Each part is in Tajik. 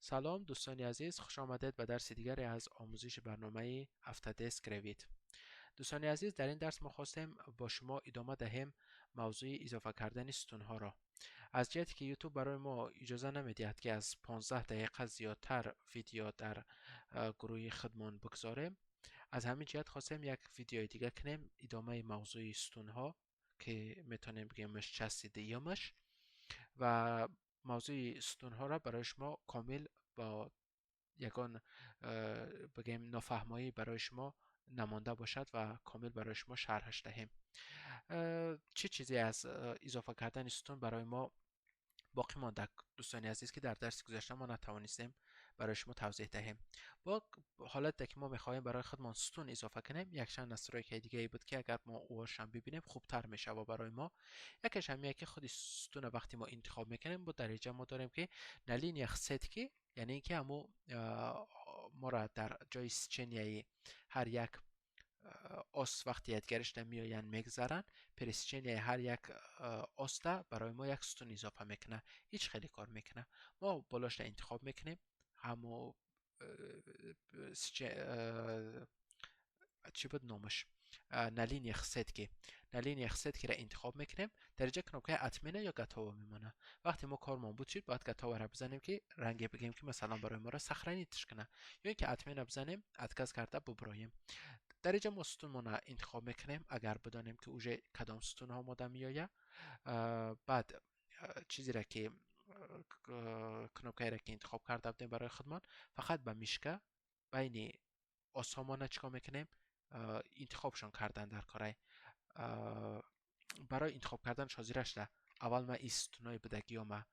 Салом, дӯстони азиз, хуш омадед ба дарси дигаре аз омӯзиши барномаи Autodesk Revit. Дӯстони азиз, дар ин дарс мо хостем бо шумо идома диҳем мавзӯи изофа кардани сутунҳоро. Аз ҷиҳате ки YouTube барои мо иҷоза намедиҳад, ки аз 15 дақиқа зиёдтар видео дар гурӯҳи худмон бигзорем, аз ҳамин ҷиҳат хостем як видеои дига кунем, идомаи мавзӯи сутунҳо, ки метавонем бигӯемш части дуюмаш, ва мавзӯи сутунҳоро барои шумо комил бо ягон бигӯем нофаҳмоӣ барои шумо намонда бошад ва комил барои шумо шарҳаш диҳем. Чӣ чизе аз изофа кардани сутун барои мо боқӣ монда, дӯстони азиз, ки дар дарси гузашта мо натавонистем барои шумо тавзеҳ диҳем? Бо ҳолате ки мо мехоҳем барои худмон сутун изофа кунем, якчанд настройкаи дигае буд, ки агар мо ӯошам бибинем, хубтар мешава барои мо. Якеш ҳамие, ки худи сутуна вақте мо интихоб мекунем, бо дариҷа мо дорем, ки на линиях сетки, яъне ин ки ҳамун моро дар ҷои сеченияи ҳар як ос вақте якдигаришда меоянд, мегзаранд, пересеченияи ҳар як оста барои мо як сутун изофа мекунад. Ҳеҷ хеле кор мекунад. Мо болошда интихоб мекунем, ҳамо чӣ буд номаш, на линиях сетки, на линиях сеткиро интихоб мекунем. Дар инҷа кнопкаи отмена ё готово мемонад. Вақте мо кормон буд шуд, бояд готово-ро бизанем, ки ранге бигем, ки масалан барои моро сохранитьш кунад, ё ин ки отмена бизанем, отказ карда буброем. Дар инҷа мо сутунмона интихоб мекунем, агар бидонем, ки уже кадом сутунҳо мода меояд. Баъд чизеро ки кнопкаеро ки интихоб карда будем барои худмон, фақат ба мышка байни осҳомона чикор мекунем? Интихобшон кардан дар корай. Барои интихоб карданаш ҳозира шуда, аввал ман ин сутунҳои будагиёма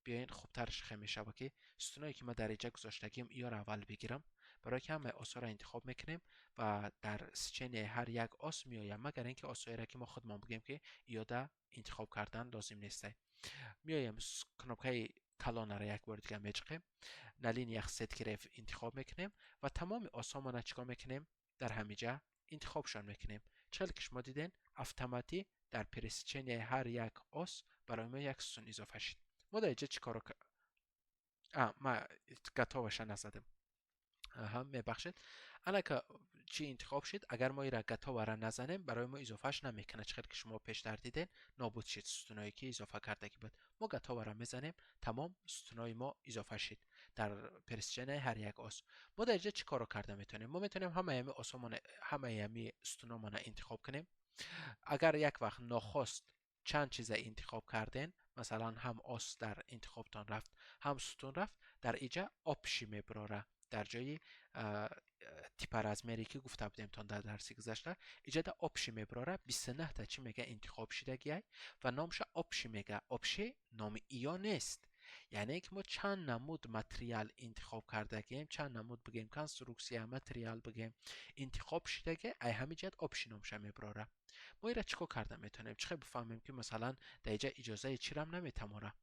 биёен, хубтарш хе мешава, ки сутунҳое ки ман дар инҷа гузоштагиам, иёро аввал бигирам, барои ки ҳамаи осҳоро интихоб мекунем ва дар сеченияи ҳар як ос меоям, магар ин ки осҳоеро ки мо худмон бигӯем, ки иёда интихоб кардан лозим нестай. Меоем, кнопкаи калонаро як бори дига меҷиқем, на линиях сеткиро интихоб мекунем ва тамоми осҳомона чикор мекунем? Дар ҳамиҷа интихобшон мекунем. Чӣ ки шумо диден, автоматӣ дар пересеченияи ҳар як ос барои мо як сутун изофа шуд. Мо дар инҷа чӣ коро? Ма готоваша назадем. Аҳа, мебахшед. Анака чӣ интихоб шуд. Агар мо ира готовара назанем, барои мо изофааш намекунад. Чӣ хел ки шумо пештар диден, нобуд шуд сутунҳое ки изофа кардагӣ буд. Мо готовара мезанем, тамом, сутунҳои мо изофа шуд дар пересеченияи ҳар як ос. Мо дар инҷа чӣ корро карда метавонем? Мо метавонем ҳамаи ҳами осомона, ҳамаи ҳами сутунҳомона интихоб кунем. Агар як вақт нохост чанд чиза интихоб карден, масалан, ҳам ос дар интихобтон рафт, ҳам сутун рафт, дар иҷа общий мебарора. Дар ҷои типа размере ки гуфта будемтон дар дарси гузашта, иҷода общий мебарора. 29 та чӣ мега, интихоб шидагиай ва номша общий мега. Общий номи иё нест, яъне ки мо чанд намуд материал интихоб кардагием, чанд намуд, бигем, конструксия, материал, бигем, интихоб шидаги, ай ҳамин ҷиҳат общий номша мебарора. Мо ира чӣ кор карда метавонем? Чӣ хел бифаҳмем, ки масалан дар иҷа иҷозаи чирам наметамора,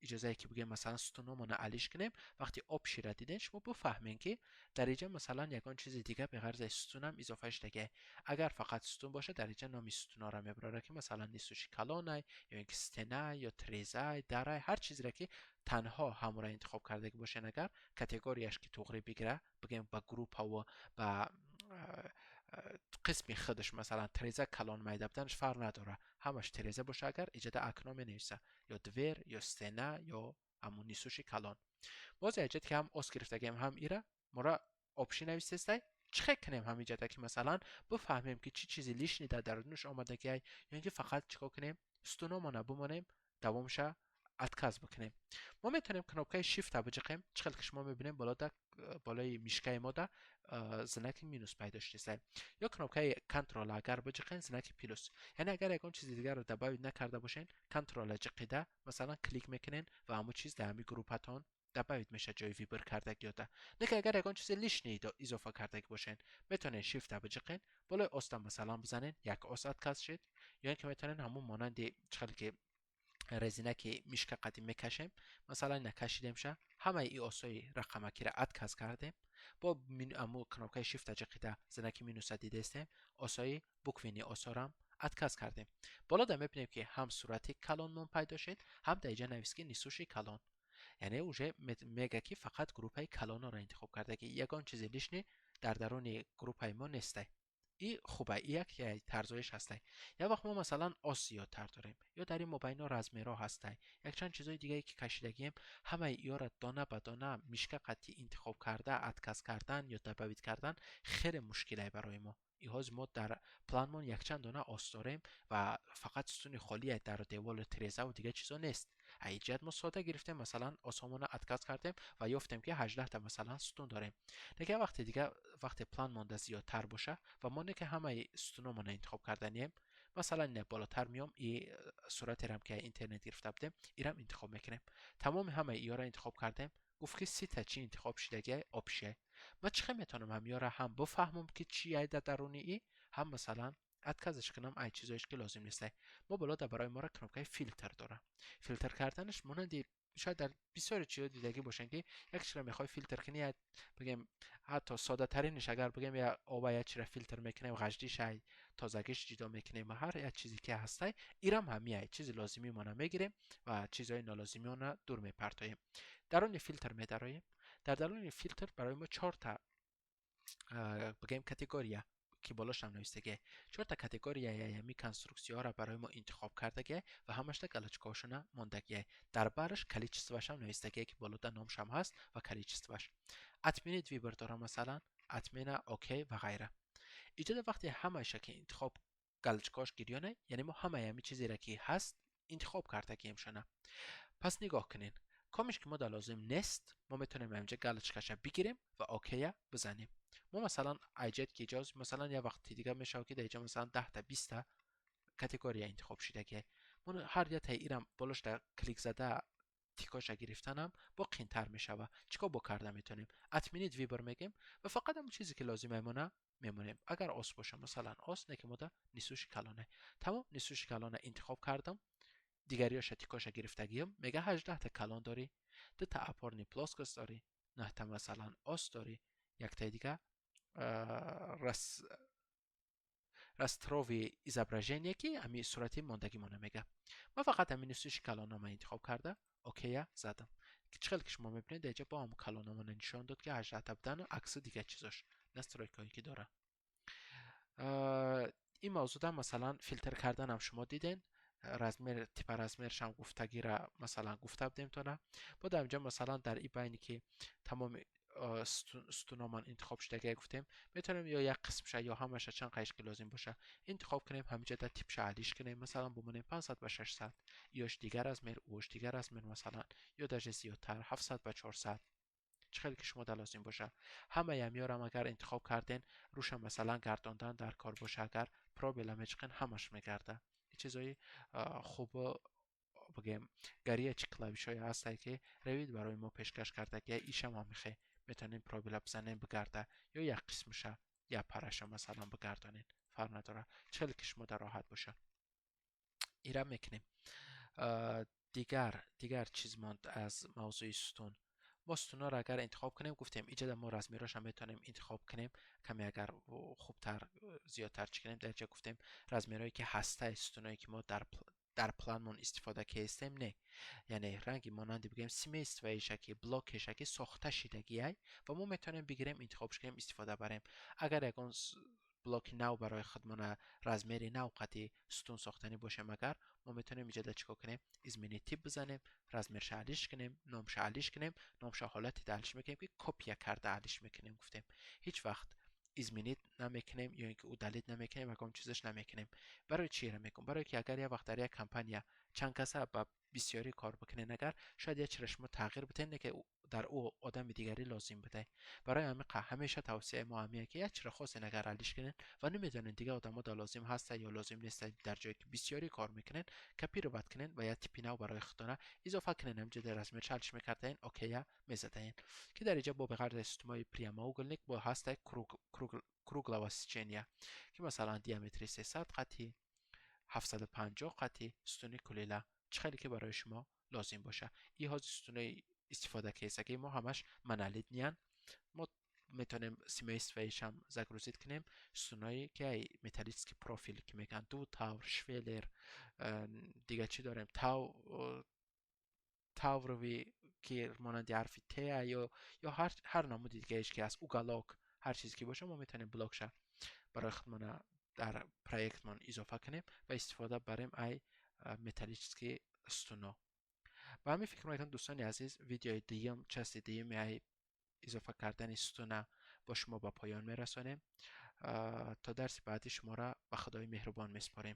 иҷозае ки бигем, масалан, сутунҳомона алиш кунем? Вақте общийра диден, шумо бифаҳмем, ки дар иҷа масалан ягон чизи дига беғарз аз сутунам изофа шудагиай. Агар фақат сутун бошад, дар иҷа номи сутунҳоро мебарора, ки масалан несущий калонай ё ин ки стенай ё трезай, дарай, ҳар чизеро ки танҳо ҳамонро интихоб кардагӣ бошен. Агар категорияш ки туғри бигира, бигем, ба группаву ба қисми худаш, масалан, треза калон майда буданаш фарқ надорад, ҳамаш треза боша, агар иҷода окно менависа ё дверь ё стена ё ҳамун несущий калон. Боз яҷад ки ҳам ос гирифтагием, ҳам ира мора общий нависестай. Чӣ хел кунем ҳамиҷада, ки масалан бифаҳмем, ки чӣ чизи лишний дар дарунаш омадагиай, ё ин ки фақат чӣ кор кунем, сутуномона бимонем, давомша отказ бикунем? Мо метавонем кнопкаи shift биҷиқем. Чӣ хел ки шумо мебинем, болода, болои мышкаи мода знаки минус пайдо шудеста, ё кнопкаи контрол агар биҷиқен, знаки плюс. Яъне агар ягон чизи дигарро добавить накарда бошен, контрола ҷиқида, масалан, клик мекунен ва ҳамон чиз дар ҳамин группатон добавить мешавад, ҷои выбор кардагиёда. Не ки агар ягон чизи лишний изофа кардагӣ бошен, метавонен shift биҷиқен, болои оста масалан бизанен, як ос отказ шуд, ё ин ки метавонен ҳамон монанди чӣ хеле ки резинаки мышка қадим мекашем, масалан, накашидемша, ҳамаи и осои рақамакиро отказ кардем. Бо аму кнопкаи shift ҷиқида знаки минуса дидестем, осои буквенный осорам отказ кардем. Боло да мебинем, ки ҳам сурати калонмон пайдо шуд, ҳам дар инҷа навист, ки несущий калон. Яъне уже мега ки фақат группаи калонҳоро интихоб карда, ки ягон чизи лишний дар даруни группаи мо нестай. И хуба, и як тарзоиш ҳастай. Як вақт мо масалан ос зиёдтар дорем ё дар ин мобайно размерҳо ҳастай, якчанд чизои дигае ки кашидагием, ҳамаи иёра дона ба дона мышка қатъи интихоб карда, отказ кардан ё добавить кардан хеле мушкилае барои мо. Иҳоз мо дар планмон якчанд дона ос дорем ва фақат сутуни холие дар деволу тирезаву дигар чизо нест. Ҷиҳат мо сода гирифтем, масалан, осомона отказ кардем ва ёфтем, ки 18-та масалан сутун дорем. Лекин вақте дига, вақте план монда зиёдтар боша ва мо не ки ҳамаи сутуномона интихоб карданием, масалан, ина болотар миём, и суратерам ки интернет гирифта будем, ирам интихоб мекунем. Тамоми ҳамаи иёра интихоб кардем, гуфт, ки 30-та чӣ интихоб шудагиай, общий. Ман чӣ хел метавонам ҳамёра ҳам бифаҳмам, ки чӣ ай дар даруни и, ҳам масалан отказаш кунам ай чизоеш, ки лозим нестай? Мо болода барои мора кнопкаи филтр дорам. Филтр карданаш монанди шояд дар бисёре чизо дидагӣ бошанд, ки як чизро мехоҳӣ филтр кунӣ, як бигем, ҳатто содатаринаш агар бигем, я оба як чизро филтр мекунем, ғаждиш, ай тозагиш ҷудо мекунем, ҳар як чизе ки ҳастай, ирам ҳамияй. Чизи лозимимона мегирем ва чизҳои нолозимиона дур мепартоем. Даруни филтр медароем. Дар даруни филтр барои мо чорта, бигем, категория, ки болошам навистагиай, чорта категорияи ҳами конструксияҳоро барои мо интихоб кардагиай ва ҳамашта галочкаҳошона мондагиай. Дар бараш количествоашам навистагиай, ки болода номшам ҳаст ва количествоаш. Отменить выбор дорам, масалан, отмена, окей ва ғайра. Иҷода вақте ҳамаша ки интихоб, галочкаҳош гирёна, яъне мо ҳамаи ҳами чизеро, ки ҳаст, интихоб кардагиемшона. Пас нигоҳ кунед, комиш ки мо дар лозим нест, мо метавонем инҷа галочкаша бигирем ва окея бизанем. Мо масалан айҷет ки иҷоз, масалан, як вақти дига мешавад, ки дар инҷа масалан 10-та, 20-та категория интихоб шудагиай. Мо ҳар яктаи ирам болошда клик зада тикоша гирифтанам бо қинтар мешава. Чӣ кор бо карда метавонем? Отменить выбор мегем ва фақат ҳамон чизе, ки лозимамона, мемонем. Агар ос боша, масалан, ос не, ки мода несущий калоне. Тамом, несущий калона интихоб кардам, дигариёша тикоша гирифтагиам. Мега 18-та калон дорӣ, дута опорный плоскость дорӣ, наҳта масалан ос дорӣ, яктаи дига растровый изображение, ки ҳами сурати мондагимона мега. Ман фақат ҳамин несущий калонома интихоб карда, окея задам. Чӣ хел ки шумо мебинед, дар инҷа бо ҳамон калономона нишон дод, ки 18-та будану аксу дигар чизош, настройкаҳое, ки дора. Ин мавзӯъда масалан филтр карданам шумо диден, размер, типа размершам гуфтагира масалан гуфта будем тона. Бо дар инҷа масалан дар и байне, ки тамоми сутуномон интихоб шудагия гуфтем, метавонем ё як қисмша ё ҳамаша, чанд қайш ки лозим боша, интихоб кунем, ҳаминҷа дар типша алиш кунем, масалан, бумонем 500 ба 600, ёш дигар размер, ӯш дигар размер, масалан, ё даже зиёдтар, 700 ба 400, чӣ хеле ки шумо дар лозим боша. Ҳамаи ҳамёрам агар интихоб карден, рӯша масалан гардондан дар кор боша, агар пробела мечиқен, ҳамаш мегарда. Чизои хубу, бигем, горячий клавишҳое ҳастае, ки Revit барои мо пешкаш кардагия. Ишам ҳамихе метавонем пробела бизанем, бигарда, ё як қисмша, як параша масалан бигардонед, фарқ надора, чӣ хеле ки шумо дар роҳат боша, ира мекунем. Дигар чиз монд аз мавзӯи сутун. Мо сутунҳоро агар интихоб кунем, гуфтем, иҷода мо размерҳоша метавонем интихоб кунем, каме агар хубтар, зиёдтар чӣ кунем. Дар инҷа гуфтем, размерҳое, ки ҳастаи сутунҳое, ки мо дар планмон истифода кестем, не, яъне ранги монанди, бигӯем, семействоеша, ки блокеша, ки сохта шидагиай ва мо метавонем бигирем, интихобш кунем, истифода барем. Агар ягон блоки нав барои худмона, размери нав қати сутун сохтанӣ бошем, агар мо метавонем иҷода чӣ кор кунем? Изменить тип бизанем, размерша алиш кунем, номша алиш кунем. Номша ҳолати да алиш мекунем, ки копия карда алиш мекунем. Гуфтем, ҳеҷ вақт изменить намекунем ё ин ки удалить намекунем, ягон чизаш намекунем. Барои чиро мекунем? Барое ки агар як вақт дар як компания чанд каса ба бисёрӣ кор бикунен, агар шояд як чиро шумо тағйир бидиҳед, не ки дар ӯ одами дигарӣ лозим будай. Барои ҳамин ҳамеша тавсияи мо ҳамие, ки як чиро хостен агар алиш кунед ва намедонед, дигар одамо да лозим ҳаста ё лозим неста, дар ҷое ки бисёрӣ кор мекунед, копировать кунед ва як типи нав барои худтона изофа кунед. Ҳаминҷо дар размерша алиш мекардаен, окея мезадаен. Ки дар инҷа бо беғарзи сутунҳои прямоугольник бо ҳастай круглого сечения, ки масалан диаметри 300 қати 750 қати сутуни кулила, чӣ хеле ки барои шумо лозим боша. И ҳозир сутунои истифода кесаги мо ҳамаш монолитныян. Мо метавонем семействоишам загрузить кунем, сутуное ки ай металлический профил, ки мегӯянд, двутавр, швеллер, дигар чӣ дорем, тав, тавровый, که مانند حرف ت یا هر نمود دیگه که از уголок، هر چیزی که باشه، ما میتونیم block شه برای خودمان در проект مان اضافه کنیم و استفاده بریم ای металлический ستونا. با همین فکر میکنم دوستان عزیز، ویدیوی دیگم، часть دیگم ای اضافه کردن ستونه با شما با پایان میرسانیم. تا درس بعدی شما را به خدای مهربان میسپاریم.